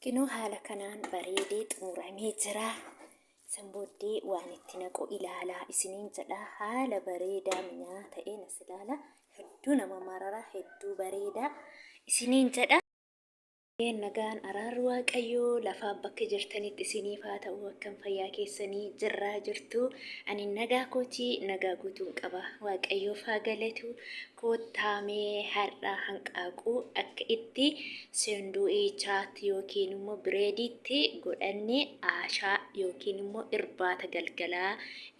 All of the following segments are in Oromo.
Kinoo haala kanaan bareedee xumuramee jira. San booddee waan itti naqu ilaalaa isiniin jedha. Haala bareedaa minyaa ta'een as ilaala. Hedduu nama marara, hedduu bareeda isiniin jedha. Nagaan araarri Waaqayyoo lafaaf bakka jirtanitti isiniif haa ta'u. Akkam fayyaa keessanii jirraa jirtu? Ani nagaa kootii nagaa guutuun qaba. Waaqayyoof haa galatu. Koottaamee har'a hanqaaquu akka itti seenduu'ichaatti yookiin immoo bireediitti godhannee aashaa yookiin immoo irbaata galgalaa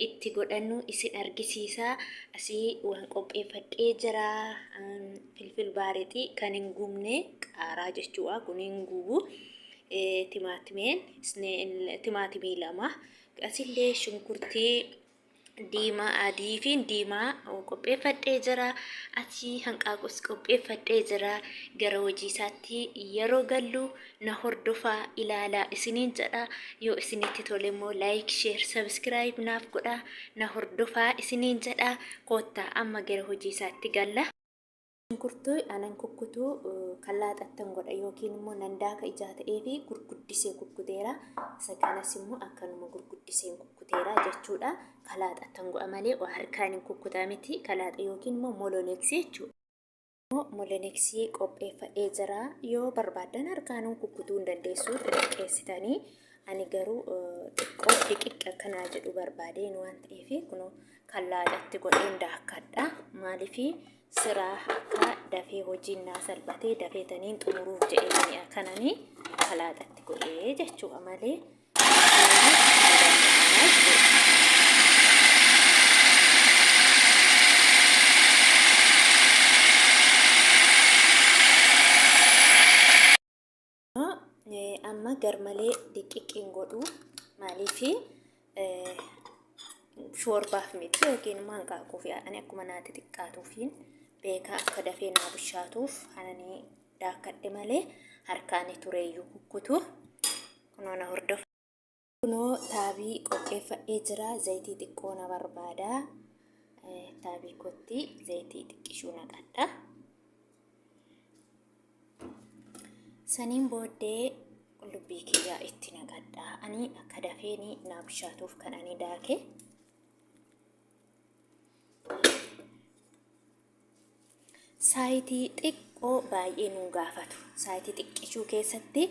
itti godhannu isin argisiisa. Asii waan qopheeffadhee jira. Filfil baarexii kan hin gubne qaaraa jechuudha. Kun hin gubu. Timaatimeen timaatimii 2. Asillee shunkurtii diimaa adii fi diimaa qopheeffadhee jira. Asii hanqaaqus qopheeffadhee jira. Gara hojii isaatti yeroo gallu na hordofaa ilaalaa isiniin jedha. Yoo isinitti tole immoo like, share, subscribe naaf godha. Na hordofaa isiniin jedha. Koottaa amma gara hojii isaatti galla. Shunkurtii anan kukkutuu kan laaxattan godha yookiin immoo nan daaka ijaa ta'ee fi gurguddisee kukkuteera. Isa kanas immoo akkanuma gurguddiseen kukkuteera jechuudha. Kan laaxattan godha malee harkaan hin kukkutaa miti. Kan laaxa yookiin immoo moloneksii jechuudha. Moloneksii qopheeffadhee jira. Yoo barbaaddan harkaanuu kukkutuu hin dandeessu xixiqqeessitanii. Ani garuu xiqqoo diqiqqi akkanaa jedhu barbaadeen waan ta'eef kunoo kan laaxatti godheen daakkadha. Maaliif siraa akka dafee hojiin naa salphatee dafee taniin xumuruuf jedhee kananii kan laaxatti godhee jechuudha malee. Amma garmalee diqqiqqi hin godhu. Maaliif shoorbaaf miti yookiin immoo hanqaaquuf ani akkuma naatti xiqqaatuufiin beekaa akka dafee naa bishaatuuf kananii daakkadhe malee harkaan tureeyyuu kukkutu. Kunoo na hordofa. Kunoo taabii qopheeffadhee jira. Zayitii xiqqoo na barbaada. Taabii kootti zayitii xiqqishuu naqadha. Saniin booddee qullubbii kiyyaa itti naqadha. Ani akka dafeeni naa bishaatuuf kan ani daake. Saayitii xiqqoo baay'ee nuu gaafatu. Saayitii xiqqishuu keessatti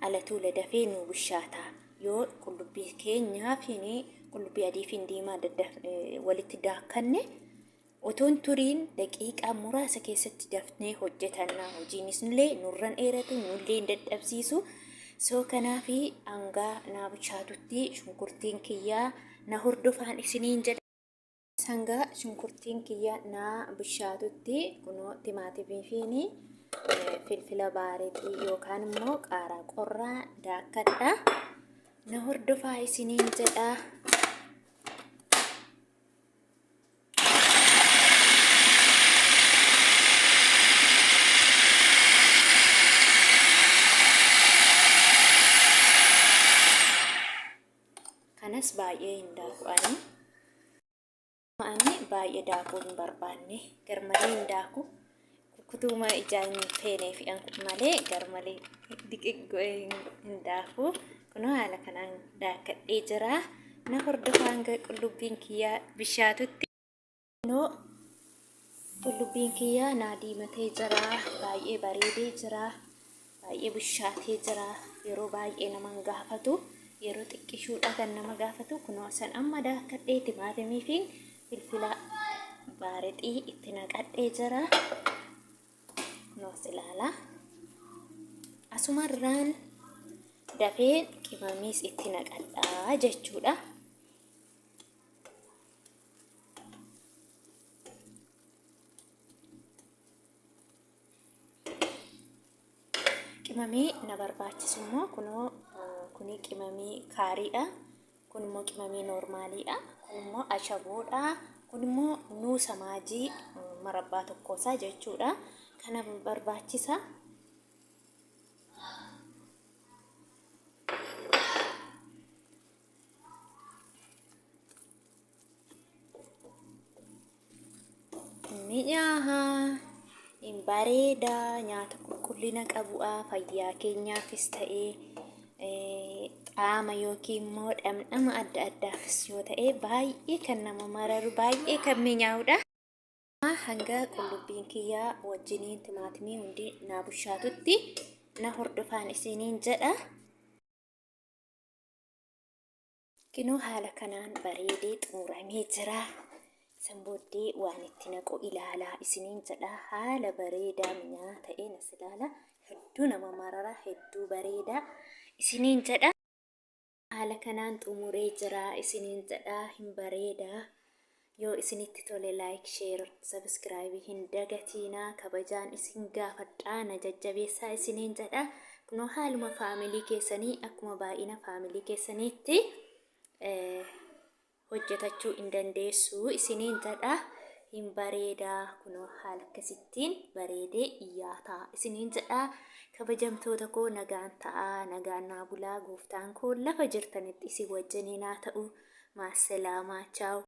alatuula dafee nuu bishaata. Yoo qullubbii keenyaa fi qullubbii adii fi diimaa walitti daakkanne otoo hin turiin daqiiqaa muraasa keessatti dafnee hojjetanna. Hojiinis illee nurran dheeratu nullee hin dadhabsiisu. Soo kanaaf hangaa naa bishaatutti shunkurtiin kiyyaa na hordofaan isiniin jedha. Hanga shunkurtiin kiyya naa bishaatutti kunoo timaatimii fi filfila baarexii yookaan immoo qaaraa qorraa daakkadha. Na hordofaa isiniin jedha. Kanas baay'ee hin daaku ani. Ani baay'ee daakuu hin barbaanne garmalee hin daaku. Kukkutuuma ijaa hin feenee fi malee garmalee diqiqqoo hin daaku. Kunoo haala kanaan daakkadhee jira. Na hordofaa hanga qullubbiin kiyyaa bishaatutti. Kunoo qullubbiin kiyya naa diimatee jira. Baay'ee bareedee jira. Baay'ee bishaatee jira. Yeroo baay'ee nama hin gaafatu. Yeroo xiqqishuudha kan nama gaafatu. Kunoo san amma daakkadhee timaatimii fi filfila baarexii itti naqadhee jira. Kunoo as ilaala. Asumarraan dafee qimamiis itti naqadhaa jechuudha. Qimamii na barbaachisu immoo kunoo kuni qimamii kaariidha. Kun immoo qimamii noormaaliidha. Kun immoo ashaboodha. Kun immoo nuusa maajii marabbaa tokkoosaa jechuudha. Kana barbaachisa. Mi'aaha, hin bareeda, nyaata qulqullina qabu'a, fayyaa keenyaafis ta'ee Xaama yookiin immoo dhamdhama adda addaafis yoo ta'e baay'ee kan nama mararu baay'ee kan mi'aawudha. Hanga qullubbiin kiyyaa wajjiniin timaatimii hundi naa bushaatutti na hordofaan isiniin jedha. Kinoo haala kanaan bareedee xumuramee jira. San booddee waan itti naqu ilaalaa isiniin jedha. Haala bareedaa minyaa ta'een as ilaala. Hedduu nama marara, hedduu bareedaa isiniin jedha. Haala kanaan xumuree jira isiniin jedha. Hin bareedaa. Yoo isinitti tole like, share, subscribe hin dagatiinaa. Kabajaan isin gaafadhaa na jajjabeessaa isiniin jedha. Kunoo haaluma faamilii keessanii akkuma baay'ina faamilii keessaniitti hojjetachuu hin dandeessu isiniin jedha. Hin bareedaa kunoo haala akkasittiin bareedee iyyaataa isiniin jedha. Kabajamtoota koo nagaan ta'aa nagaan naa bulaa gooftaan koo lafa jirtanitti isin wajjiniin haa ta'u. Maaselaamaa chaaw.